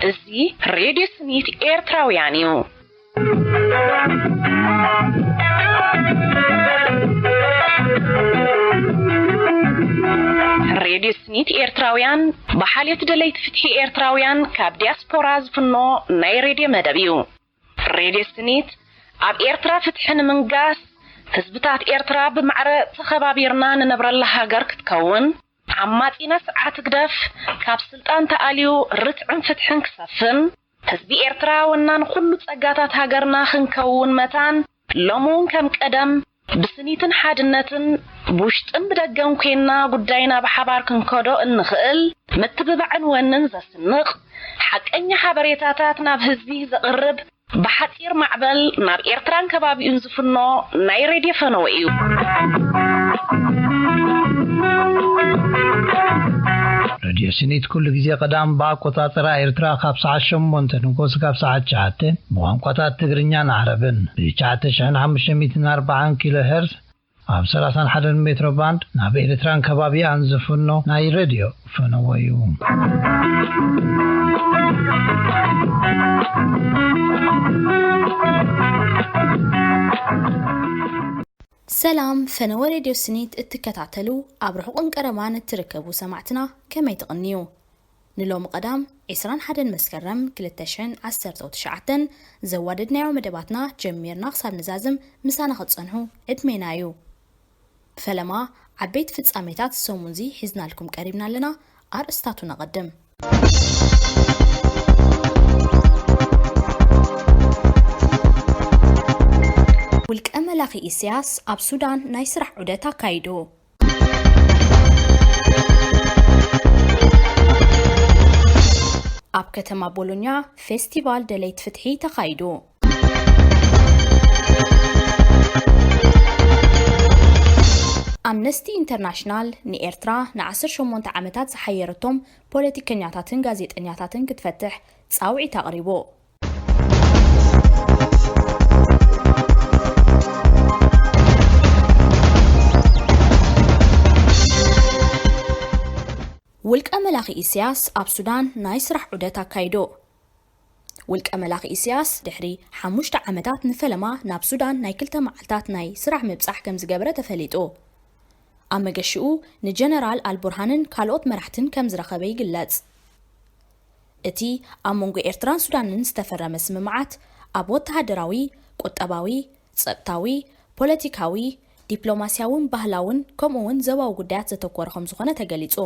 እዚ ሬድዮ ስኒት ኤርትራውያን እዩ። ሬድዮ ስኒት ኤርትራውያን ብሓልዮት ደለይቲ ፍትሒ ኤርትራውያን ካብ ዲያስፖራ ዝፍኖ ናይ ሬድዮ መደብ እዩ። ሬድዮ ስኒት ኣብ ኤርትራ ፍትሒ ንምንጋስ፣ ህዝብታት ኤርትራ ብማዕረ ተኸባቢርና ንነብረላ ሃገር ክትከውን፣ ዓማጺ ነስዓት ህግደፍ ካብ ስልጣን ተኣልዩ ርትዕን ፍትሕን ክሰፍን፣ ህዝቢ ኤርትራ ወናን ኩሉ ጸጋታት ሃገርና ክንከውን መታን፣ ሎሚ እውን ከም ቀደም ብስኒትን ሓድነትን ብውሽጥን ብደገን ኮይንና ጉዳይና ብሓባር ክንከዶ እንኽእል፣ ምትብባዕን ወንን ዘስንቕ፣ ሓቀኛ ሓበሬታታት ናብ ህዝቢ ዘቕርብ፣ ብሓጺር ማዕበል ናብ ኤርትራን ከባቢኡን ዝፍኖ ናይ ሬድዮ ፈነወ እዩ። ሬድዮ ስኒት ኩሉ ግዜ ቀዳም ብኣቆጻጽራ ኤርትራ ካብ ሰዓት ሸሞንተ ንጎስ ካብ ሰዓት ትሽዓተ ብቋንቋታት ትግርኛን ዓረብን ብ ትሽዓተ ሽሕን ሓሙሽተ ሚእትን ኣርባዓን ኪሎ ሄርዝ ኣብ ሰላሳን ሓደን ሜትሮ ባንድ ናብ ኤርትራን ከባቢኣን ዝፍኖ ናይ ሬድዮ ፈነወ እዩ። ሰላም ፈነወ ሬድዮ ስኒት እትከታተሉ ኣብ ርሑቕን ቀረባን እትርከቡ ሰማዕትና ከመይ ትቕንዩ? ንሎሚ ቀዳም ዕስራን ሓደን መስከረም ክልተ ሽሕን ዓሰርተው ትሽዓተን ዘዋደድናዮ መደባትና ጀሚርና ክሳብ ንዛዝም ምሳና ክትጸንሑ ዕድሜና እዩ። ፈለማ ዓበይቲ ፍጻሜታት ሰሙንዚ ሒዝናልኩም ቀሪብና ኣለና። ኣርእስታቱ ነቐድም። ውልቀ መላኺ ኢሳያስ ኣብ ሱዳን ናይ ስራሕ ዑደት ኣካይዱ። ኣብ ከተማ ቦሎኛ ፌስቲቫል ደለይቲ ፍትሒ ተኻይዱ። ኣምነስቲ ኢንተርናሽናል ንኤርትራ ንዓሰርተ ሸሞንተ ዓመታት ዝሓየረቶም ፖለቲከኛታትን ጋዜጠኛታትን ክትፈትሕ ጻውዒት ኣቕሪቡ። ውልቀ መላኺ ኢሳያስ ኣብ ሱዳን ናይ ስራሕ ዑደት ኣካይዱ። ውልቀ መላኺ ኢሳያስ ድሕሪ ሓሙሽተ ዓመታት ንፈለማ ናብ ሱዳን ናይ ክልተ መዓልታት ናይ ስራሕ ምብጻሕ ከም ዝገበረ ተፈሊጡ። ኣብ መገሽኡ ንጀነራል ኣልቡርሃንን ካልኦት መራሕትን ከም ዝረኸበ ይግለጽ። እቲ ኣብ መንጎ ኤርትራን ሱዳንን ዝተፈረመ ስምምዓት ኣብ ወተሃደራዊ፣ ቁጠባዊ፣ ጸጥታዊ፣ ፖለቲካዊ፣ ዲፕሎማስያውን ባህላውን ከምኡ እውን ዘባዊ ጉዳያት ዘተኮረ ከም ዝኾነ ተገሊጹ።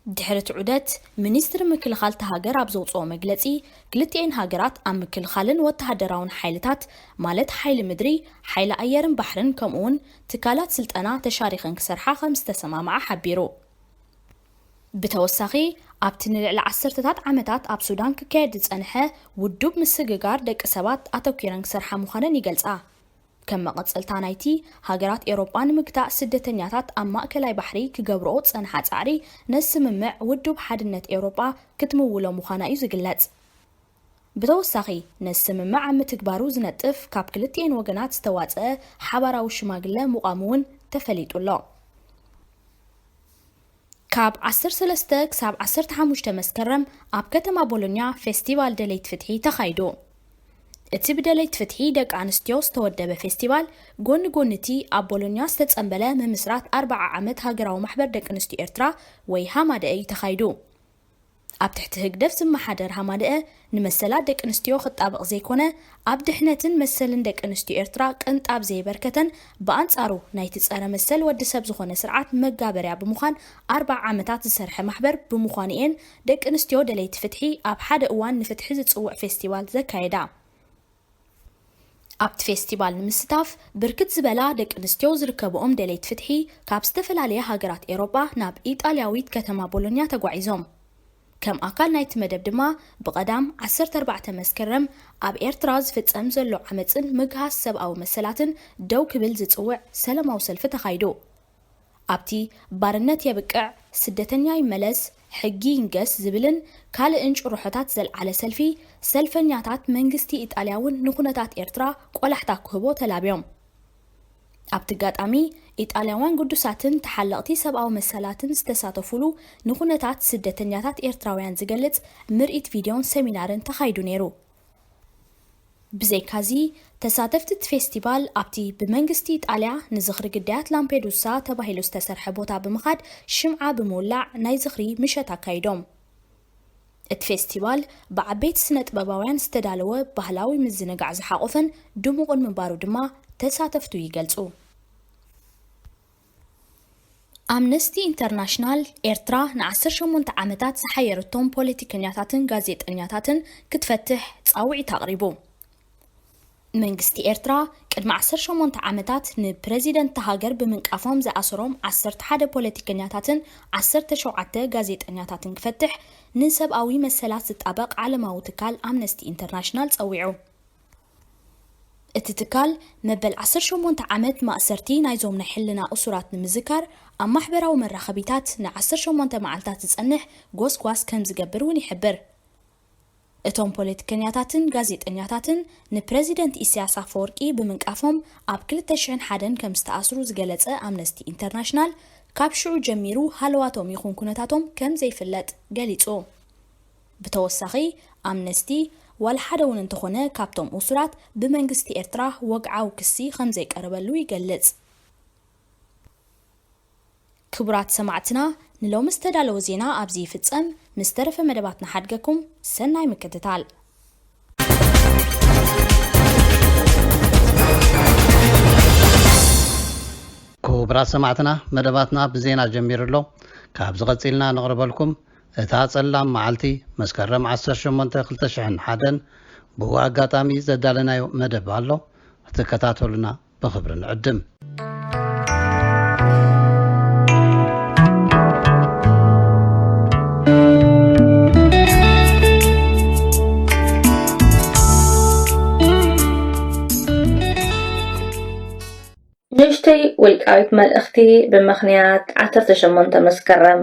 ድሕሪ እቲ ዑደት፣ ሚኒስትሪ ምክልኻል እታ ሃገር ኣብ ዘውፅኦ መግለፂ፣ ክልቲኤን ሃገራት ኣብ ምክልኻልን ወተሃደራውን ሓይልታት ማለት ሓይሊ ምድሪ፣ ሓይሊ ኣየርን ባሕርን ከምኡ እውን ትካላት ስልጠና ተሻሪኸን ክሰርሓ ከም ዝተሰማምዓ ሓቢሩ። ብተወሳኺ፣ ኣብቲ ንልዕሊ ዓሰርተታት ዓመታት ኣብ ሱዳን ክካየድ ዝጸንሐ ውዱብ ምስግጋር ደቂ ሰባት ኣተኲረን ክሰርሓ ምዃነን ይገልጻ። ከም መቐጸልታ ናይቲ፣ ሃገራት ኤውሮጳ ንምግታእ ስደተኛታት ኣብ ማእከላይ ባሕሪ ክገብርኦ ዝጸንሓ ጻዕሪ ነዚ ስምምዕ ውዱብ ሓድነት ኤውሮጳ ክትምውሎ ምዃና እዩ ዝግለጽ። ብተወሳኺ፣ ነዚ ስምምዕ ኣብ ምትግባሩ ዝነጥፍ ካብ ክልቲኤን ወገናት ዝተዋጸአ ሓባራዊ ሽማግለ ምቋሙ እውን ተፈሊጡ ኣሎ። ካብ ዓሰርተ ሰለስተ ክሳብ ዓሰርተ ሓሙሽተ መስከረም ኣብ ከተማ ቦሎኛ ፌስቲቫል ደለይቲ ፍትሒ ተኻይዱ። እቲ ብደለይቲ ፍትሒ ደቂ ኣንስትዮ ዝተወደበ ፌስቲቫል፣ ጎኒ ጎኒ እቲ ኣብ ቦሎኛ ዝተጸንበለ ምምስራት ኣርብዓ ዓመት ሃገራዊ ማሕበር ደቂ ኣንስትዮ ኤርትራ ወይ ሃማደኤ እዩ ተኻይዱ። ኣብ ትሕቲ ህግደፍ ዝመሓደር ሃማደኤ፣ ንመሰላት ደቂ ኣንስትዮ ክጣበቕ ዘይኮነ፣ ኣብ ድሕነትን መሰልን ደቂ ኣንስትዮ ኤርትራ ቅንጣብ ዘየበርከተን፣ ብኣንጻሩ ናይቲ ጸረ መሰል ወዲ ሰብ ዝኾነ ስርዓት መጋበርያ ብምዃን ኣርብዓ ዓመታት ዝሰርሐ ማሕበር ብምዃን'የን ደቂ ኣንስትዮ ደለይቲ ፍትሒ ኣብ ሓደ እዋን ንፍትሒ ዝጽውዕ ፌስቲቫል ዘካየዳ። ኣብቲ ፌስቲቫል ንምስታፍ ብርክት ዝበላ ደቂ ኣንስትዮ ዝርከብኦም ደለይቲ ፍትሒ ካብ ዝተፈላለያ ሃገራት ኤውሮጳ ናብ ኢጣልያዊት ከተማ ቦሎኛ ተጓዒዞም። ከም ኣካል ናይቲ መደብ ድማ ብቐዳም ዓሰርተ ኣርባዕተ መስከረም ኣብ ኤርትራ ዝፍጸም ዘሎ ዓመጽን ምግሃስ ሰብኣዊ መሰላትን ደው ክብል ዝጽውዕ ሰለማዊ ሰልፊ ተኻይዱ። ኣብቲ ባርነት የብቅዕ፣ ስደተኛ ይመለስ፣ ሕጊ ይንገስ ዝብልን ካልእን ጭርሖታት ዘልዓለ ሰልፊ፣ ሰልፈኛታት መንግስቲ ኢጣልያ እውን ንኩነታት ኤርትራ ቆላሕታ ክህቦ ተላብዮም። ኣብቲ ኣጋጣሚ፣ ኢጣልያውያን ግዱሳትን ተሓለቕቲ ሰብኣዊ መሰላትን ዝተሳተፉሉ ንኩነታት ስደተኛታት ኤርትራውያን ዝገልጽ ምርኢት ቪድዮን ሰሚናርን ተኻይዱ ነይሩ። ብዘይካዚ፣ ተሳተፍቲ እቲ ፌስቲቫል ኣብቲ ብመንግስቲ ኢጣልያ ንዝኽሪ ግዳያት ላምፔዱሳ ተባሂሉ ዝተሰርሐ ቦታ ብምኻድ ሽምዓ ብምውላዕ ናይ ዝኽሪ ምሸት ኣካይዶም። እቲ ፌስቲቫል ብዓበይቲ ስነ ጥበባውያን ዝተዳለወ ባህላዊ ምዝንጋዕ ዝሓቖፈን ድሙቕን ምንባሩ ድማ ተሳተፍቱ ይገልጹ። ኣምነስቲ ኢንተርናሽናል ኤርትራ ን ዓሰርተ ሸሞንተ ዓመታት ዝሓየረቶም ፖለቲከኛታትን ጋዜጠኛታትን ክትፈትሕ ጻውዒት ኣቕሪቡ። መንግስቲ ኤርትራ ቅድሚ ዓሰርተ ሸሞንተ ዓመታት ንፕረዚደንት እታ ሃገር ብምንቃፎም ዝኣሰሮም ዓሰርተ ሓደ ፖለቲከኛታትን ዓሰርተ ሸውዓተ ጋዜጠኛታትን ክፈትሕ ንሰብኣዊ መሰላት ዝጣበቕ ዓለማዊ ትካል ኣምነስቲ ኢንተርናሽናል ጸዊዑ። እቲ ትካል መበል ዓሰርተ ሸሞንተ ዓመት ማእሰርቲ ናይዞም ናይ ሕልና እሱራት ንምዝካር ኣብ ማሕበራዊ መራኸቢታት ን ዓሰርተ ሸሞንተ መዓልታት ዝጸንሕ ጎስጓስ ከም ዝገብር እውን ይሕብር። እቶም ፖለቲከኛታትን ጋዜጠኛታትን ንፕረዚደንት ኢሳያስ ኣፈወርቂ ብምንቃፎም ኣብ ክልተ ሽሕን ሓደን ከም ዝተኣስሩ ዝገለጸ ኣምነስቲ ኢንተርናሽናል፣ ካብ ሽዑ ጀሚሩ ሃለዋቶም ይኹን ኩነታቶም ከም ዘይፍለጥ ገሊጹ። ብተወሳኺ፣ ኣምነስቲ ዋላ ሓደ እውን እንተኾነ ካብቶም እሱራት ብመንግስቲ ኤርትራ ወግዓዊ ክሲ ከም ዘይቀረበሉ ይገልጽ። ክቡራት ሰማዕትና፣ ንሎሚ ዝተዳለወ ዜና ኣብዚ ይፍጸም። ምስ ተረፈ መደባትና ሓድገኩም ሰናይ ምክትታል። ክቡራት ሰማዕትና፣ መደባትና ብዜና ጀሚሩ ኣሎ። ካብዚ ቀጺልና ነቕርበልኩም እታ ጸላም መዓልቲ መስከረም ዓሰርተ ሸሞንተ ክልተ ሽሕን ሓደን ብኡ ኣጋጣሚ ዘዳለናዮ መደብ ኣሎ። ክትከታተሉና ብኽብሪ ንዕድም። ንእሽተይ ውልቃዊት መልእኽቲ ብምኽንያት ዓሰርተ ሸሞንተ መስከረም።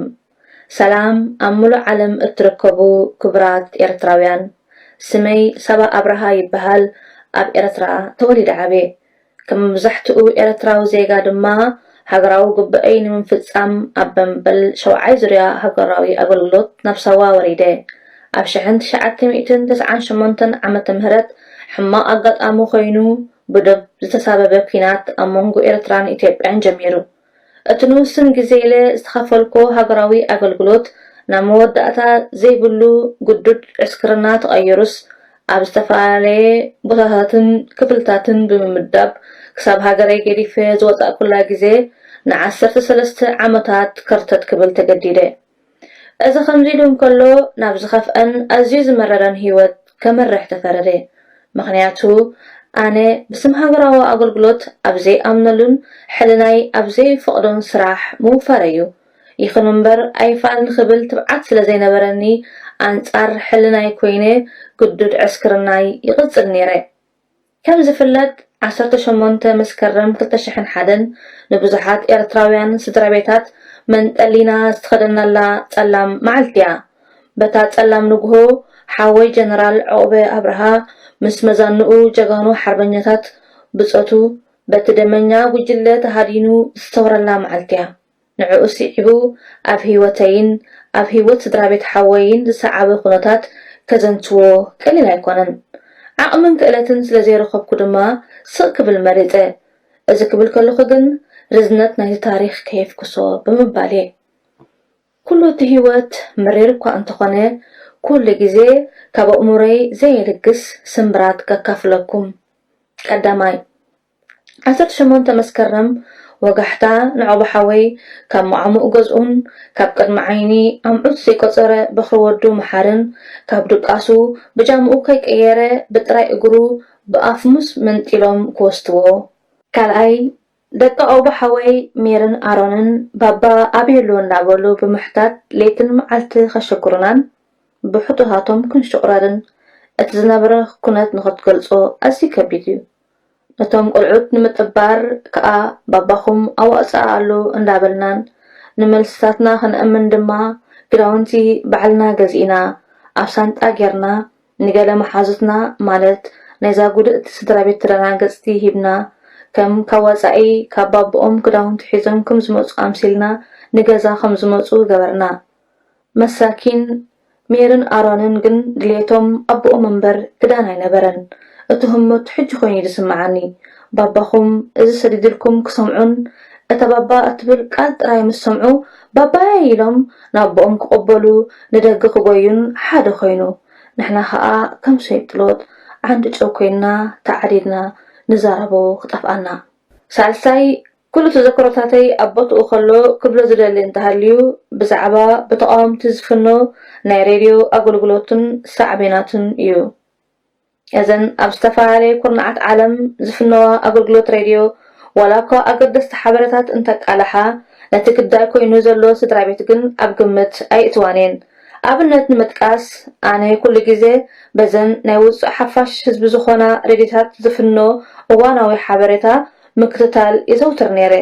ሰላም ኣብ ምሉእ ዓለም እትርከቡ ክቡራት ኤርትራውያን፣ ስመይ ሳባ ኣብርሃ ይበሃል። ኣብ ኤርትራ ተወሊደ ዓብየ። ከም መብዛሕትኡ ኤርትራዊ ዜጋ ድማ፣ ሃገራዊ ግቡኣይ ንምፍጻም ኣብ በምበል ሸውዓይ ዙርያ ሃገራዊ ኣገልግሎት ናብ ሳዋ ወሪደ። ኣብ ሽሕን ትሽዓተ ሚእትን ተስዓን ሸሞንተን ዓመተ ምህረት ሕማቕ ኣጋጣሚ ኮይኑ፣ ብዶብ ዝተሳበበ ኲናት ኣብ መንጎ ኤርትራን ኢትዮጵያን ጀሚሩ። እቲ ንውሱን ግዜ ኢለ ዝተኸፈልኩዎ ሃገራዊ ኣገልግሎት ናብ መወዳእታ ዘይብሉ ግዱድ ዕስክርና ተቐይሩስ፣ ኣብ ዝተፈላለየ ቦታታትን ክፍልታትን ብምምዳብ ክሳብ ሃገረይ ገዲፈ ዝወጻእኩላ ግዜ ንዓሰርተ ሰለስተ ዓመታት ከርተት ክብል ተገዲደ። እዚ ከምዚ ኢሉ እንከሎ፣ ናብ ዝኸፍአን ኣዝዩ ዝመረረን ህይወት ከምርሕ ተፈረደ። ምኽንያቱ፣ ኣነ ብስም ሃገራዊ ኣገልግሎት ኣብ ዘይኣምነሉን ሕልናይ ኣብ ዘይፈቕዶን ስራሕ ምውፋረይ እዩ። ይኹን እምበር፣ ኣይፋል ንኽብል ትብዓት ስለ ዘይነበረኒ፣ ኣንጻር ሕልናይ ኮይነ ግዱድ ዕስክርናይ ይቕጽል ነይረ። ከም ዝፍለጥ፣ ዓሰርተ ሸሞንተ መስከረም ክልተ ሽሕን ሓደን ንብዙሓት ኤርትራውያን ስድራቤታት መንጠሊና ዝተኸደናላ ጸላም መዓልቲ እያ። በታ ጸላም ንግሆ፣ ሓወይ ጀነራል ዑቕበ ኣብርሃ ምስ መዛንኡ ጀጋኑ ሓርበኛታት ብጾቱ በቲ ደመኛ ጉጅለ ተሃዲኑ ዝተሰውረላ መዓልቲ እያ። ንዕኡ ስዒቡ ኣብ ህይወተይን ኣብ ህይወት ስድራ ቤት ሓወይን ዝሰዓበ ኩነታት ከዘንትዎ ቀሊል ኣይኮነን። ዓቕምን ክእለትን ስለ ዘይረኸብኩ ድማ ስቕ ክብል መሪጸ። እዚ ክብል ከለኹ ግን ርዝነት ናይቲ ታሪኽ ከየፍኩሶ ብምባል እየ። ኩሉ እቲ ህይወት መሪር እኳ እንተኾነ፣ ኩሉ ግዜ ካብ ኣእምሮይ ዘየልግስ ስምብራት ከካፍለኩም። ቀዳማይ፣ ዓሰርተ ሸሞንተ መስከረም ወጋሕታ ንዑቕበ ሓወይ ካብ መዓሙቕ ገዝኡን ካብ ቅድሚ ዓይኒ ኣምዑት ዘይቆጸረ በኹሪ ወዱ መሓርን ካብ ድቃሱ ብጃምኡ ከይቀየረ ብጥራይ እግሩ ብኣፍሙዝ መንጢሎም ክወስድዎ። ካልኣይ፣ ደቂ ዑቕበ ሓወይ ሜርን ኣሮንን ባባ ኣበይ ኣሎ እንዳበሉ ብምሕታት ለይትን መዓልቲ ከሸግሩናን ብሕቶታቶም ክንሽቑረርን እቲ ዝነበረ ኩነት ንኽትገልጾ ኣዝዩ ከቢድ እዩ። ነቶም ቆልዑት ንምጥባር ከኣ ባባኹም ኣብ ወጻኢ ኣሎ እንዳበልናን ንመልስታትና ክንእምን ድማ ክዳውንቲ ባዕልና ገዚእና ኣብ ሳንጣ ጌርና ንገለ መሓዙትና ማለት ናይዛ ጉድእቲ ስድራ ቤት ተደናገጽቲ ሂብና ከም ካብ ወጻኢ ካብ ባብኦም ክዳውንቲ ሒዞም ከም ዝመጹ ኣምሲልና ንገዛ ከም ዝመጹ ገበርና። መሳኪን ሜርን ኣሮንን ግን ድሌቶም ኣቦኦም እምበር ክዳን ኣይነበረን። እቲ ህሞት ሕጂ ኮይኑ እዩ ዝስምዓኒ። ባባኹም እዚ ሰዲድልኩም ክሰምዑን እታ ባባ እትብል ቃል ጥራይ ምስ ሰምዑ ባባየይ ኢሎም ናቦኦም ክቕበሉ ንደገ ክጎዩን ሓደ ኮይኑ። ንሕና ኸኣ ከም ሰይጥሎት ዓንዲ ጨው ኮይንና ተዓዲድና ንዛረቦ ክጠፍኣና። ሳልሳይ ኩሉ ተዘክሮታተይ ኣብ ቦትኡ ከሎ ክብሎ ዝደሊ እንተሃልዩ ብዛዕባ ብተቓወምቲ ዝፍኖ ናይ ሬድዮ ኣገልግሎትን ሳዕቤናቱን እዩ። እዘን ኣብ ዝተፈላለየ ኩርናዓት ዓለም ዝፍነዋ ኣገልግሎት ሬድዮ ዋላ እኳ ኣገደስቲ ሓበሬታት እንተቃልሓ ነቲ ግዳይ ኮይኑ ዘሎ ስድራ ቤት ግን ኣብ ግምት ኣየእትዋን እየን። ኣብነት ንምጥቃስ ኣነ ኩሉ ግዜ በዘን ናይ ውጹዕ ሓፋሽ ህዝቢ ዝኾና ሬድዮታት ዝፍኖ እዋናዊ ሓበሬታ ምክትታል ይዘውትር ነይረ።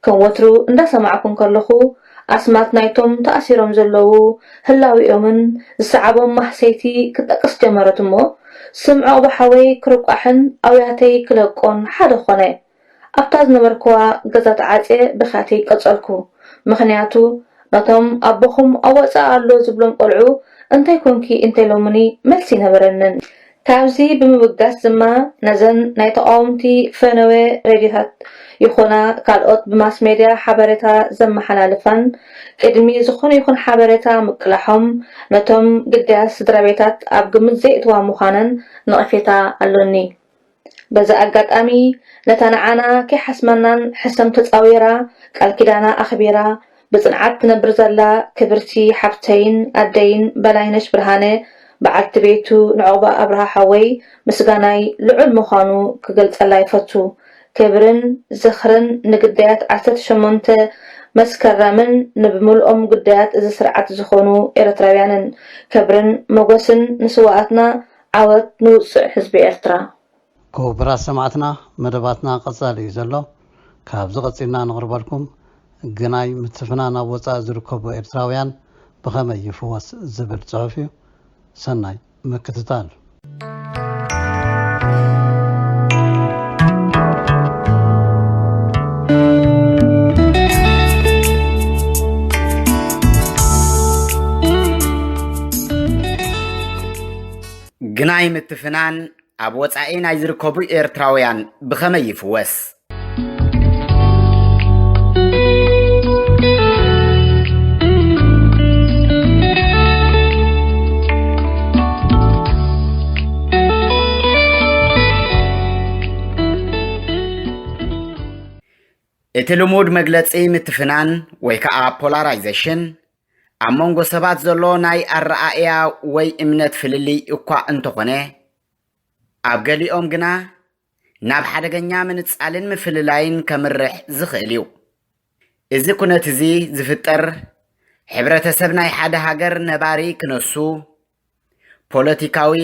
ከም ወትሩ እንዳሰማዕኩ እንከለኹ ኣስማት ናይቶም ተኣሲሮም ዘለዉ ህላዊኦምን ዝሰዓቦም ማህሰይቲ ክትጠቅስ ጀመረት እሞ ስምዖ ብሓወይ ክርቋሕን ኣውያተይ ክለቆን ሓደ ኾነ። ኣብታ ዝነበርክዋ ገዛ ተዓጽየ ብኽያተይ ቀጸልኩ። ምኽንያቱ ነቶም ኣቦኹም ኣብ ወጻኢ ኣሎ ዝብሎም ቆልዑ እንታይ ኮንኪ እንተኢሎምኒ መልሲ ኣይነበረንን። ካብዚ ብምብጋስ ድማ ነዘን ናይ ተቓወምቲ ፈነወ ሬድዮታት ይኹና ካልኦት ብማስ ሜድያ ሓበሬታ ዘመሓላልፋን ቅድሚ ዝኾነ ይኹን ሓበሬታ ምቅላሖም ነቶም ግዳያት ስድራ ቤታት ኣብ ግምት ዘየእትዋ ምዃነን ነቐፌታ ኣሎኒ። በዚ ኣጋጣሚ ነታ ንዓና ከይሓስመናን ሕሰም ተጻዊራ ቃል ኪዳና ኣኽቢራ ብጽንዓት ትነብር ዘላ ክብርቲ ሓብተይን ኣደይን በላይነሽ ብርሃነ በዓልቲ ቤቱ ንዕቑባ ኣብርሃ ሓወይ ምስጋናይ ልዑል ምዃኑ ክገልጸላ ይፈቱ። ክብርን ዝኽርን ንግዳያት ዓሰርተ ሸሞንተ መስከረምን ንብምልኦም ግዳያት እዚ ስርዓት ዝኾኑ ኤርትራውያንን። ክብርን ሞገስን ንስውኣትና፣ ዓወት ንውጹዕ ህዝቢ ኤርትራ። ክቡራት ሰማዕትና፣ መደባትና ቀጻሊ እዩ ዘሎ። ካብዚ ቀጺልና ነቕርበልኩም ግናይ ምትፍናን ኣብ ወጻኢ ዝርከቡ ኤርትራውያን ብኸመይ ይፍወስ ዝብል ጽሑፍ እዩ። ሰናይ ምክትታል። ግናይ ምትፍናን ኣብ ወጻኢ ናይ ዝርከቡ ኤርትራውያን ብኸመይ ይፍወስ? እቲ ልሙድ መግለጺ ምትፍናን ወይ ከኣ ፖላራይዜሽን ኣብ መንጎ ሰባት ዘሎ ናይ ኣረኣእያ ወይ እምነት ፍልልይ እኳ እንተኾነ፣ ኣብ ገሊኦም ግና ናብ ሓደገኛ ምንጻልን ምፍልላይን ከምርሕ ዝኽእል እዩ። እዚ ኩነት እዚ ዝፍጠር፣ ሕብረተሰብ ናይ ሓደ ሃገር ነባሪ ክነሱ፣ ፖለቲካዊ፣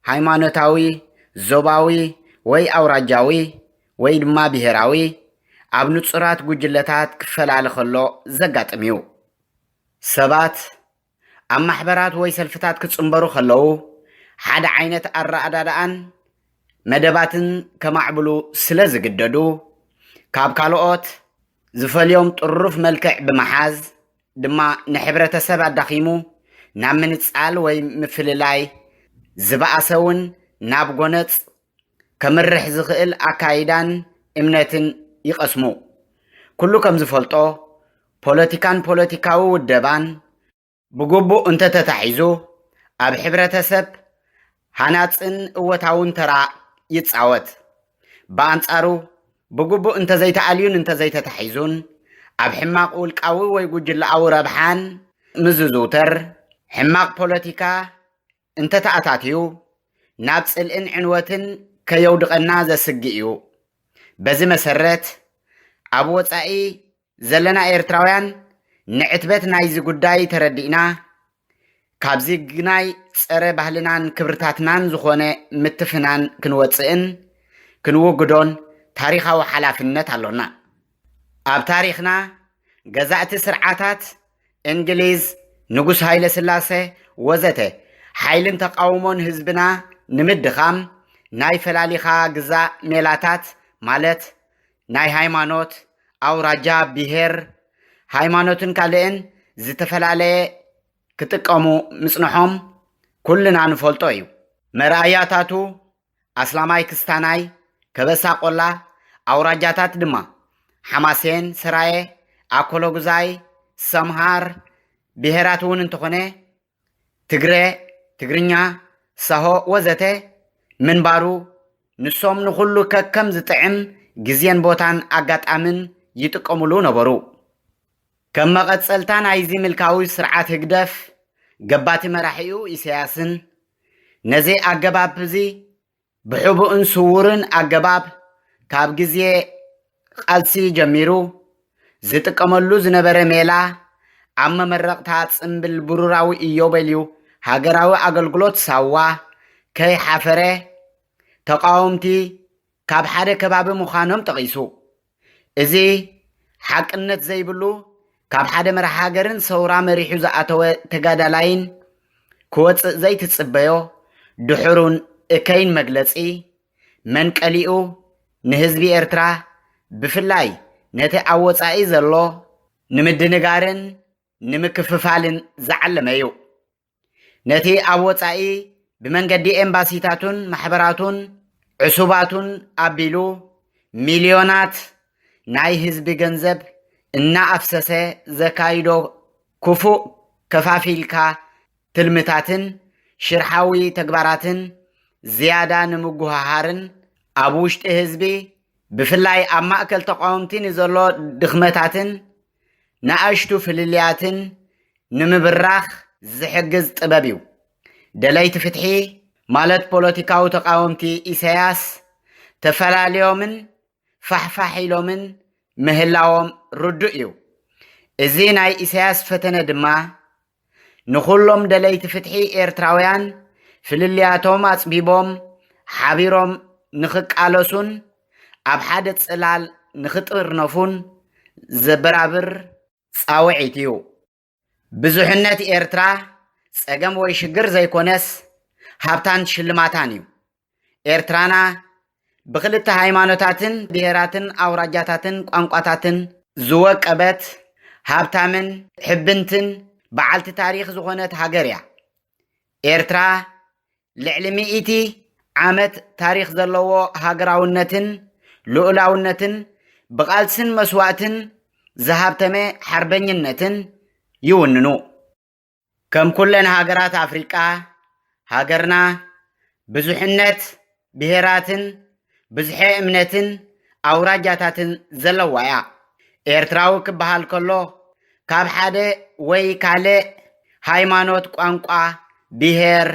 ሃይማኖታዊ፣ ዞባዊ ወይ ኣውራጃዊ ወይ ድማ ብሄራዊ ኣብ ንጹራት ጉጅለታት ክፈላለ ከሎ ዘጋጥም እዩ። ሰባት ኣብ ማሕበራት ወይ ሰልፍታት ክጽንበሩ ከለዉ፣ ሓደ ዓይነት ኣረኣዳድኣን መደባትን ከማዕብሉ ስለ ዝግደዱ፣ ካብ ካልኦት ዝፈልዮም ጥሩፍ መልክዕ ብምሓዝ ድማ ንሕብረተሰብ ኣዳኺሙ ናብ ምንጻል ወይ ምፍልላይ፣ ዝበኣሰ እውን ናብ ጎነጽ ከምርሕ ዝኽእል ኣካይዳን እምነትን ይቐስሙ። ኩሉ ከም ዝፈልጦ፣ ፖለቲካን ፖለቲካዊ ውደባን ብግቡእ እንተተታሒዙ፣ ኣብ ሕብረተሰብ ሃናጽን እወታውን ተራ ይጻወት። ብኣንጻሩ፣ ብግቡእ እንተዘይተኣልዩን እንተዘይተታሒዙን፣ ኣብ ሕማቕ ውልቃዊ ወይ ጉጅለኣዊ ረብሓን ምስ ዝዝውተር፣ ሕማቕ ፖለቲካ እንተተኣታትዩ፣ ናብ ጽልእን ዕንወትን ከየውድቐና ዘስግእ እዩ። በዚ መሰረት፣ ኣብ ወጻኢ ዘለና ኤርትራውያን ንዕትበት ናይዚ ጉዳይ ተረዲእና፣ ካብዚ ግናይ ጸረ ባህልናን ክብርታትናን ዝኾነ ምትፍናን ክንወጽእን ክንውግዶን ታሪኻዊ ሓላፍነት ኣሎና። ኣብ ታሪኽና፣ ገዛእቲ ስርዓታት እንግሊዝ፣ ንጉስ ሃይለ ስላሴ ወዘተ ሓይልን ተቃውሞን ህዝብና ንምድኻም ናይ ፈላሊኻ ግዛእ ሜላታት ማለት ናይ ሃይማኖት፣ ኣውራጃ፣ ብሄር፣ ሃይማኖትን ካልእን ዝተፈላለየ ክጥቀሙ ምጽንሖም ኩልና ንፈልጦ እዩ። መርኣያታቱ ኣስላማይ ክስታናይ፣ ከበሳ ቆላ፣ ኣውራጃታት ድማ ሓማሴን፣ ሰራየ፣ ኣኮሎጉዛይ፣ ሰምሃር፣ ብሄራት እውን እንተኾነ ትግረ፣ ትግርኛ፣ ሳሆ ወዘተ ምንባሩ ንሶም ንኹሉ ከከም ዝጥዕም ግዜን ቦታን ኣጋጣምን ይጥቀሙሉ ነበሩ። ከም መቐጸልታ ናይዚ ምልካዊ ስርዓት ህግደፍ ገባቲ መራሒኡ ኢሳያስን ነዚ ኣገባብ እዚ ብሕቡእን ስዉርን ኣገባብ ካብ ግዜ ቃልሲ ጀሚሩ ዝጥቀመሉ ዝነበረ ሜላ ኣብ መመረቕታ ጽምብል ብሩራዊ ኢዮቤልዩ ሃገራዊ ኣገልግሎት ሳዋ ከይሓፈረ ተቃወምቲ ካብ ሓደ ከባቢ ምዃኖም ጠቒሱ። እዚ ሓቅነት ዘይብሉ ካብ ሓደ መርሓ ሃገርን ሰውራ መሪሑ ዝኣተወ ተጋዳላይን ክወጽእ ዘይትጽበዮ ድሑሩን እከይን መግለጺ መንቀሊኡ ንህዝቢ ኤርትራ ብፍላይ ነቲ ኣብ ወጻኢ ዘሎ ንምድንጋርን ንምክፍፋልን ዝዓለመ እዩ። ነቲ ኣብ ወጻኢ ብመንገዲ ኤምባሲታቱን ማሕበራቱን ዕሱባቱን ኣቢሉ ሚልዮናት ናይ ህዝቢ ገንዘብ እናኣፍሰሰ ዘካይዶ ክፉእ ከፋፊልካ ትልምታትን ሽርሓዊ ተግባራትን ዝያዳ ንምጉሃሃርን ኣብ ውሽጢ ህዝቢ ብፍላይ ኣብ ማእከል ተቃወምቲ ንዘሎ ድኽመታትን ንኣሽቱ ፍልልያትን ንምብራኽ ዝሕግዝ ጥበብ እዩ። ደለይቲ ፍትሒ ማለት ፖለቲካዊ ተቃወምቲ ኢሳያስ ተፈላልዮምን ፋሕፋሕ ኢሎምን ምህላዎም ርዱእ እዩ። እዚ ናይ ኢሳያስ ፈተነ ድማ ንኹሎም ደለይቲ ፍትሒ ኤርትራውያን ፍልልያቶም ኣጽቢቦም ሓቢሮም ንኽቃለሱን ኣብ ሓደ ጽላል ንኽጥርነፉን ዘበራብር ጻውዒት እዩ። ብዙሕነት ኤርትራ ጸገም ወይ ሽግር ዘይኮነስ ሃብታን ሽልማታን እዩ። ኤርትራና ብኽልተ ሃይማኖታትን ብሄራትን ኣውራጃታትን ቋንቋታትን ዝወቀበት ሃብታምን ሕብንትን በዓልቲ ታሪኽ ዝኾነት ሃገር እያ። ኤርትራ ልዕሊ ሚእቲ ዓመት ታሪኽ ዘለዎ ሃገራውነትን ልኡላውነትን ብቓልስን መስዋእትን ዝሃብተመ ሓርበኝነትን ይውንኑ። ከም ኩለን ሃገራት ኣፍሪቃ፣ ሃገርና ብዙሕነት ብሄራትን ብዝሐ እምነትን ኣውራጃታትን ዘለዋ እያ። ኤርትራዊ ክበሃል ከሎ ካብ ሓደ ወይ ካልእ ሃይማኖት፣ ቋንቋ፣ ብሄር፣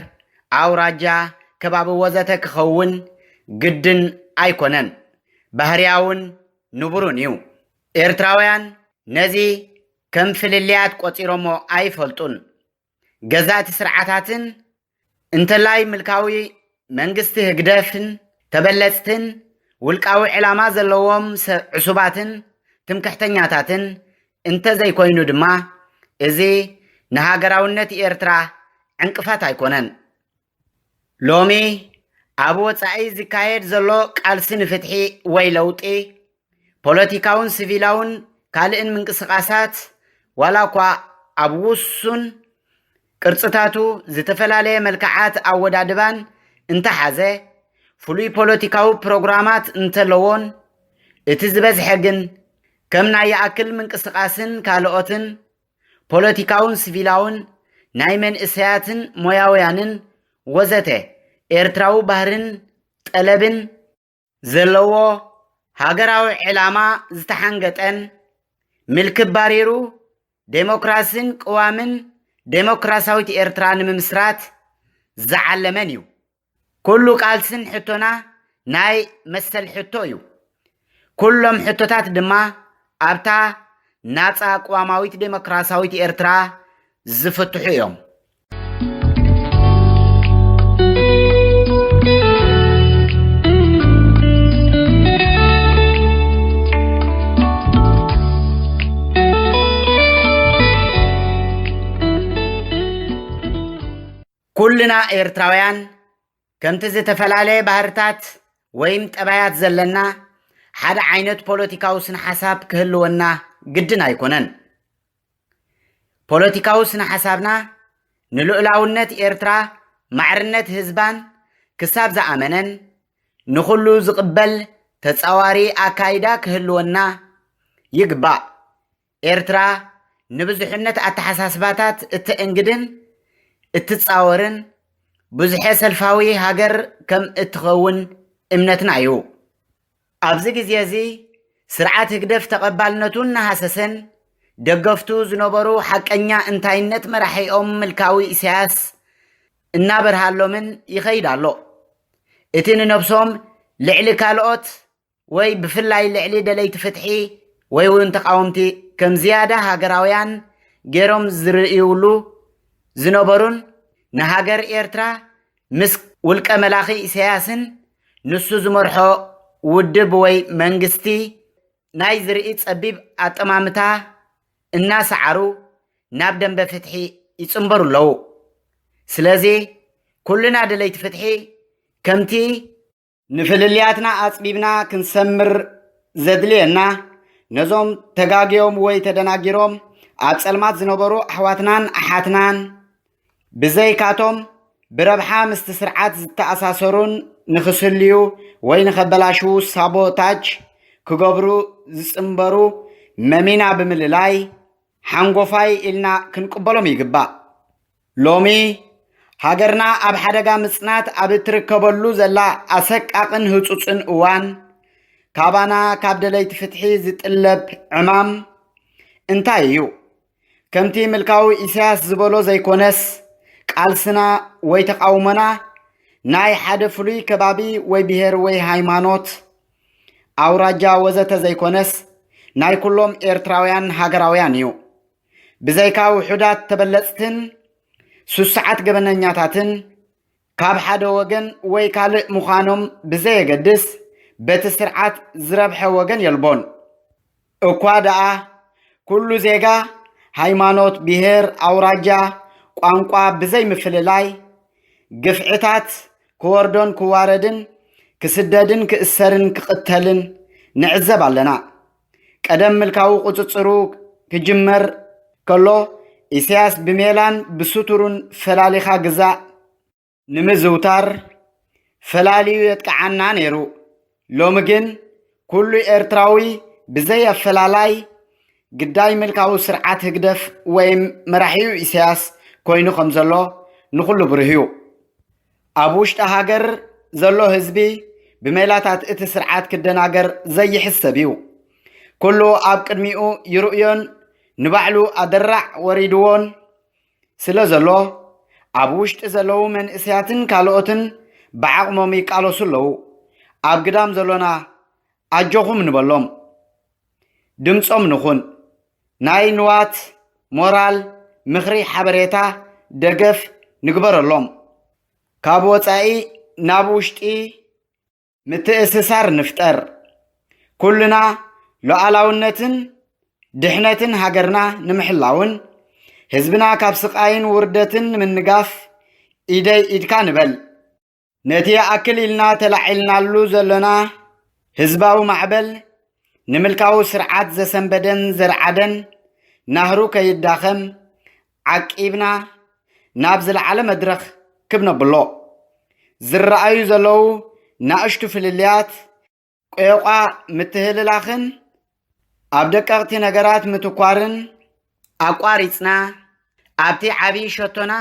ኣውራጃ፣ ከባቢ ወዘተ ክኸውን ግድን ኣይኮነን። ባህርያውን ንቡርን እዩ። ኤርትራውያን ነዚ ከም ፍልልያት ቆጺሮሞ ኣይፈልጡን። ገዛእቲ ስርዓታትን እንተላይ ምልካዊ መንግስቲ ህግደፍን ተበለጽትን ውልቃዊ ዕላማ ዘለዎም ሰብ ዕሱባትን ትምክሕተኛታትን እንተዘይኮይኑ ድማ እዚ ንሃገራውነት ኤርትራ ዕንቅፋት ኣይኮነን። ሎሚ ኣብ ወጻኢ ዝካየድ ዘሎ ቃልሲ ንፍትሒ ወይ ለውጢ ፖለቲካውን ሲቪላውን ካልእን ምንቅስቓሳት ዋላ እኳ ኣብ ውሱን ቅርጽታቱ ዝተፈላለየ መልክዓት ኣወዳድባን እንተሓዘ ፍሉይ ፖለቲካዊ ፕሮግራማት እንተለዎን እቲ ዝበዝሐ ግን ከም ናይ ይኣክል ምንቅስቓስን ካልኦትን ፖለቲካውን ሲቪላውን ናይ መንእሰያትን ሞያውያንን ወዘተ ኤርትራዊ ባህርን ጠለብን ዘለዎ ሃገራዊ ዕላማ ዝተሓንገጠን ምልክት ባሪሩ ዴሞክራሲን ቅዋምን ዴሞክራሲያዊት ኤርትራ ንምምስራት ዝዓለመን እዩ። ኩሉ ቃልስን ሕቶና ናይ መሰል ሕቶ እዩ። ኩሎም ሕቶታት ድማ ኣብታ ናጻ ቅዋማዊት ዴሞክራሲያዊት ኤርትራ ዝፍትሑ እዮም። ኩልና ኤርትራውያን ከምቲ ዝተፈላለየ ባህርታት ወይም ጠባያት ዘለና ሓደ ዓይነት ፖለቲካዊ ስነ ሓሳብ ክህልወና ግድን ኣይኮነን። ፖለቲካዊ ስነ ሓሳብና ንልኡላውነት ኤርትራ ማዕርነት ህዝባን ክሳብ ዝኣመነን ንኹሉ ዝቕበል ተጻዋሪ ኣካይዳ ክህልወና ይግባእ። ኤርትራ ንብዙሕነት ኣተሓሳስባታት እተእንግድን እትጻወርን ብዙሐ ሰልፋዊ ሃገር ከም እትኸውን እምነትና እዩ። ኣብዚ ግዜ እዚ ስርዓት ህግደፍ ተቐባልነቱ እናሃሰሰን ደገፍቱ ዝነበሩ ሓቀኛ እንታይነት መራሒኦም ምልካዊ ኢሳያስ እናበርሃሎምን ይኸይድ ኣሎ። እቲ ንነብሶም ልዕሊ ካልኦት ወይ ብፍላይ ልዕሊ ደለይቲ ፍትሒ ወይ እውን ተቓወምቲ ከም ዝያዳ ሃገራውያን ገይሮም ዝርእይውሉ ዝነበሩን ንሃገር ኤርትራ ምስ ውልቀ መላኺ ኢሳያስን ንሱ ዝመርሖ ውድብ ወይ መንግስቲ ናይ ዝርኢ ጸቢብ ኣጠማምታ እናሰዓሩ ናብ ደንበ ፍትሒ ይጽንበሩ ኣለዉ። ስለዚ ኩልና ደለይቲ ፍትሒ ከምቲ ንፍልልያትና ኣጽቢብና ክንሰምር ዘድልየና ነዞም ተጋግዮም ወይ ተደናጊሮም ኣብ ጸልማት ዝነበሩ ኣሕዋትናን ኣሓትናን ብዘይካቶም ብረብሓ ምስቲ ስርዓት ዝተኣሳሰሩን ንኽስልዩ ወይ ንኸበላሽዉ ሳቦታጅ ክገብሩ ዝጽንበሩ መሚና ብምልላይ ሓንጎፋይ ኢልና ክንቅበሎም ይግባእ። ሎሚ ሃገርና ኣብ ሓደጋ ምጽናት ኣብ እትርከበሉ ዘላ ኣሰቃቕን ህጹጽን እዋን ካባና ካብ ደለይቲ ፍትሒ ዝጥለብ ዕማም እንታይ እዩ? ከምቲ ምልካዊ ኢሳያስ ዝበሎ ዘይኮነስ ቃልስና ወይ ተቓውሞና ናይ ሓደ ፍሉይ ከባቢ ወይ ብሄር ወይ ሃይማኖት ኣውራጃ ወዘተ ዘይኮነስ ናይ ኩሎም ኤርትራውያን ሃገራውያን እዩ። ብዘይካ ውሑዳት ተበለጽትን ስሱዓት ገበነኛታትን ካብ ሓደ ወገን ወይ ካልእ ምዃኖም ብዘየገድስ በቲ ስርዓት ዝረብሐ ወገን የልቦን። እኳ ደኣ ኩሉ ዜጋ ሃይማኖት፣ ብሄር፣ ኣውራጃ፣ ቋንቋ ብዘይምፍልላይ ግፍዕታት ክወርዶን ክዋረድን ክስደድን ክእሰርን ክቕተልን ንዕዘብ ኣለና። ቀደም ምልካዊ ቁጽጽሩ ክጅመር ከሎ ኢሳያስ ብሜላን ብስቱሩን ፈላሊኻ ግዛእ ንምዝውታር ፈላልዩ የጥቅዓና ነይሩ። ሎሚ ግን ኩሉ ኤርትራዊ ብዘይ ኣፈላላይ ግዳይ ምልካዊ ስርዓት ህግደፍ ወይም መራሒኡ ኢሳያስ ኮይኑ ከም ዘሎ ንኹሉ ብሩህ እዩ። ኣብ ውሽጢ ሃገር ዘሎ ህዝቢ ብሜላታት እቲ ስርዓት ክደናገር ዘይሕሰብ እዩ። ኩሉ ኣብ ቅድሚኡ ይርእዮን ንባዕሉ ኣደራዕ ወሪድዎን ስለ ዘሎ ኣብ ውሽጢ ዘለዉ መንእሰያትን ካልኦትን ብዓቕሞም ይቃለሱ ኣለዉ። ኣብ ግዳም ዘሎና ኣጆኹም ንበሎም። ድምጾም ንኹን። ናይ ንዋት፣ ሞራል፣ ምኽሪ፣ ሓበሬታ፣ ደገፍ ንግበረሎም። ካብ ወጻኢ ናብ ውሽጢ ምትእስሳር ንፍጠር። ኩልና ሉዓላውነትን ድሕነትን ሃገርና ንምሕላውን ህዝብና ካብ ስቓይን ውርደትን ንምንጋፍ ኢደይ ኢድካ ንበል። ነቲ ይኣክል ኢልና ተላዒልናሉ ዘሎና ህዝባዊ ማዕበል ንምልካዊ ስርዓት ዘሰንበደን ዘርዓደን ናህሩ ከይዳኸም ዓቂብና ናብ ዝለዓለ መድረኽ ክብ ነብሎ። ዝረኣዩ ዘለዉ ናእሽቱ ፍልልያት፣ ቆየቋ ምትህልላኽን ኣብ ደቀቕቲ ነገራት ምትኳርን ኣቋሪጽና፣ ኣብቲ ዓብዪ ሸቶና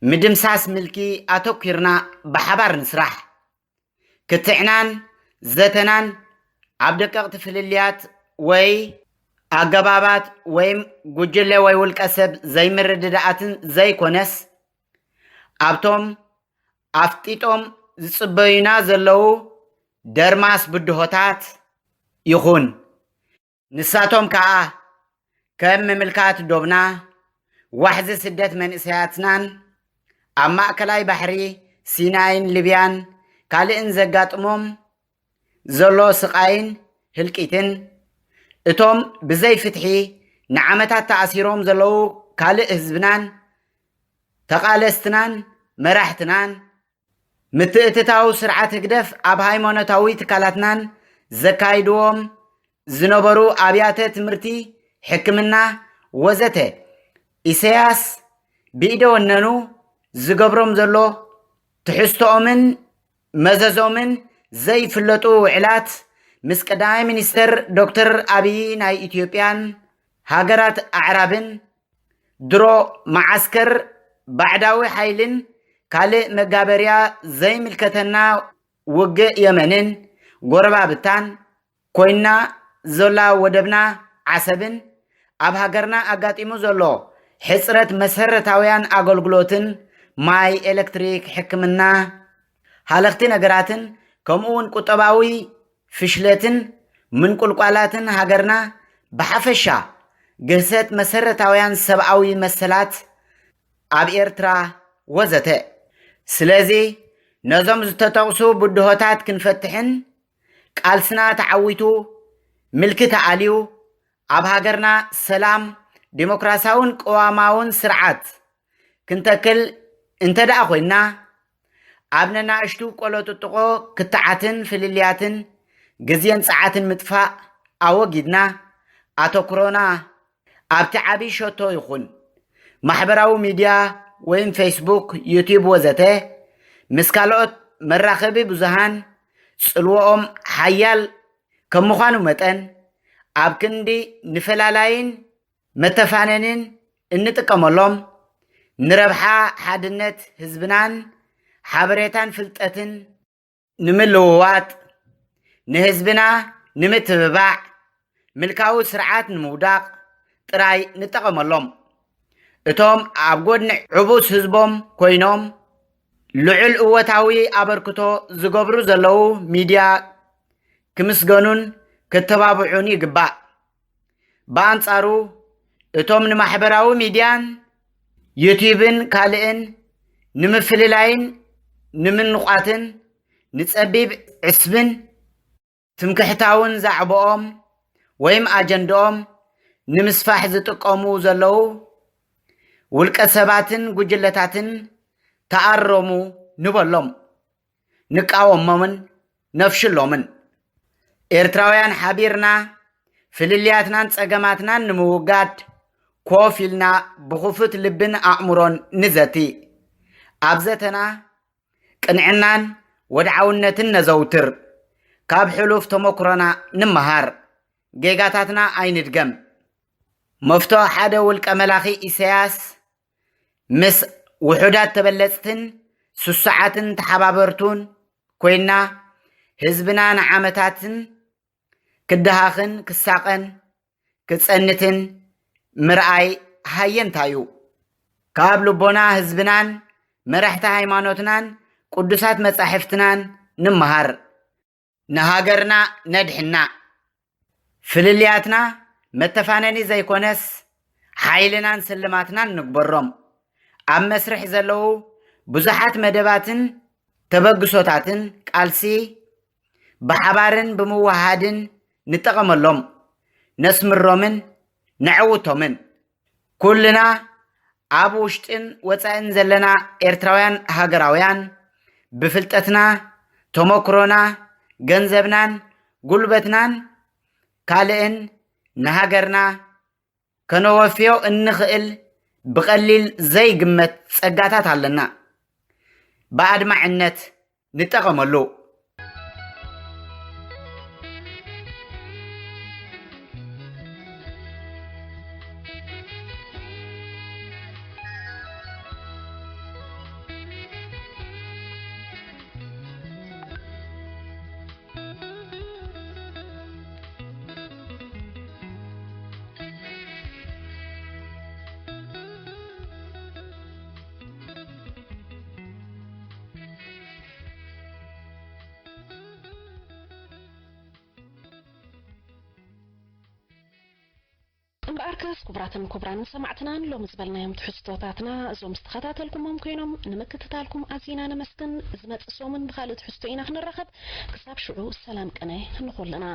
ምድምሳስ ምልኪ ኣተኲርና ብሓባር ንስራሕ። ክትዕናን ዘተናን ኣብ ደቀቕቲ ፍልልያት ወይ ኣገባባት ወይም ጉጅለ ወይ ውልቀ ሰብ ዘይምርድዳኣትን ዘይኮነስ፣ ኣብቶም ኣፍጢጦም ዝጽበዩና ዘለዉ ደርማስ ብድሆታት ይኹን። ንሳቶም ከኣ ከም ምምልካት ዶብና፣ ዋሕዚ ስደት መንእሰያትናን ኣብ ማእከላይ ባሕሪ ሲናይን ሊብያን ካልእን ዘጋጥሞም ዘሎ ስቓይን ህልቂትን፣ እቶም ብዘይ ፍትሒ ንዓመታት ተኣሲሮም ዘለዉ ካልእ ህዝብናን፣ ተቓለስትናን መራሕትናን ምትእትታው ስርዓት ህግደፍ ኣብ ሃይማኖታዊ ትካላትናን ዘካይድዎም ዝነበሩ ኣብያተ ትምህርቲ፣ ሕክምና ወዘተ ኢሳያስ ብኢደ ወነኑ ዝገብሮም ዘሎ ትሕዝቶኦምን መዘዞምን ዘይፍለጡ ውዕላት ምስ ቀዳማይ ሚኒስተር ዶክተር ኣብይ ናይ ኢትዮጵያን ሃገራት ኣዕራብን ድሮ መዓስከር ባዕዳዊ ሓይልን ካልእ መጋበርያ ዘይምልከተና ውግእ የመንን ጎረባብታን ኮይና ዘላ ወደብና ዓሰብን ኣብ ሃገርና ኣጋጢሙ ዘሎ ሕጽረት መሰረታውያን ኣገልግሎትን ማይ፣ ኤሌክትሪክ፣ ሕክምና፣ ሃለኽቲ ነገራትን ከምኡ እውን ቁጠባዊ ፍሽለትን ምንቁልቋላትን ሃገርና ብሓፈሻ ግህሰት መሰረታውያን ሰብኣዊ መሰላት ኣብ ኤርትራ ወዘተ። ስለዚ ነዞም ዝተጠቕሱ ብድሆታት ክንፈትሕን ቃልስና ተዓዊቱ ምልኪ ተኣልዩ ኣብ ሃገርና ሰላም ዲሞክራሲያውን ቅዋማውን ስርዓት ክንተክል እንተ ደኣ ኮይንና ኣብ ነናእሽቱ ቆሎ ጥጥቆ ክትዓትን ፍልልያትን ግዜን ጸዓትን ምጥፋእ ኣወጊድና ኣተኩሮና ኣብቲ ዓቢ ሸቶ ይኹን ማሕበራዊ ሚድያ ወይም ፌስቡክ፣ ዩቲዩብ ወዘተ ምስ ካልኦት መራኸቢ ብዙሃን ጽልወኦም ሓያል ከም ምዃኑ መጠን ኣብ ክንዲ ንፈላላይን መተፋነንን እንጥቀመሎም ንረብሓ ሓድነት ህዝብናን ሓበሬታን ፍልጠትን ንምልውዋጥ፣ ንህዝብና ንምትብባዕ፣ ምልካዊ ስርዓት ንምውዳቕ ጥራይ ንጠቐመሎም። እቶም ኣብ ጎድኒ ዕቡስ ህዝቦም ኮይኖም ልዑል እወታዊ ኣበርክቶ ዝገብሩ ዘለዉ ሚድያ ክምስገኑን ክተባብዑን ይግባእ። ብኣንጻሩ እቶም ንማሕበራዊ ሚድያን ዩቲዩብን ካልእን ንምፍልላይን ንምንቋትን ንጸቢብ ዕስብን ትምክሕታውን ዛዕባኦም ወይም ኣጀንዳኦም ንምስፋሕ ዝጥቀሙ ዘለዉ ውልቀ ሰባትን ጉጅለታትን ተኣረሙ ንበሎም፣ ንቃወሞምን ነፍሽሎምን። ኤርትራውያን ሓቢርና ፍልልያትናን ጸገማትናን ንምውጋድ ኮፍ ኢልና ብኽፉት ልብን ኣእምሮን ንዘቲ። ኣብ ዘተና ቅንዕናን ወድዓውነትን ነዘውትር። ካብ ሕሉፍ ተመኩሮና ንመሃር። ጌጋታትና ኣይንድገም። መፍቶ ሓደ ውልቀ መላኺ ኢሳያስ ምስ ውሑዳት ተበለጽትን ስሱዓትን ተሓባበርቱን ኮይና፣ ህዝብና ንዓመታትን ክደሃኽን ክሳቐን ክጸንትን ምርኣይ ሃየንታዩ። ካብ ልቦና ህዝብናን መራሕቲ ሃይማኖትናን ቅዱሳት መጻሕፍትናን ንመሃር። ንሃገርና ነድሕና። ፍልልያትና መተፋነኒ ዘይኮነስ፣ ሓይልናን ስልማትናን ንግበሮም። ኣብ መስርሕ ዘለዉ ብዙሓት መደባትን ተበግሶታትን ቃልሲ ብሓባርን ብምውሃድን ንጠቐመሎም፣ ነስምሮምን ነዐውቶምን። ኩልና ኣብ ውሽጥን ወጻእን ዘለና ኤርትራውያን ሃገራውያን፣ ብፍልጠትና፣ ተመክሮና፣ ገንዘብናን ጉልበትናን ካልእን ንሃገርና ከነወፍዮ እንኽእል ብቐሊል ዘይግመት ጸጋታት ኣለና። ብኣድማዕነት ንጠቐመሉ። እምበኣርከስ ክቡራትን ክቡራንን ሰማዕትና፣ ሎሚ ዝበልናዮም ትሕዝቶታትና እዞም ዝተኸታተልኩሞም ኮይኖም፣ ንምክትታልኩም ኣዚና ነመስግን። ዝመጽእ ሰሙን ብኻልእ ትሕዝቶ ኢና ክንራኸብ። ክሳብ ሽዑ ሰላም ቅነ ንኹልና።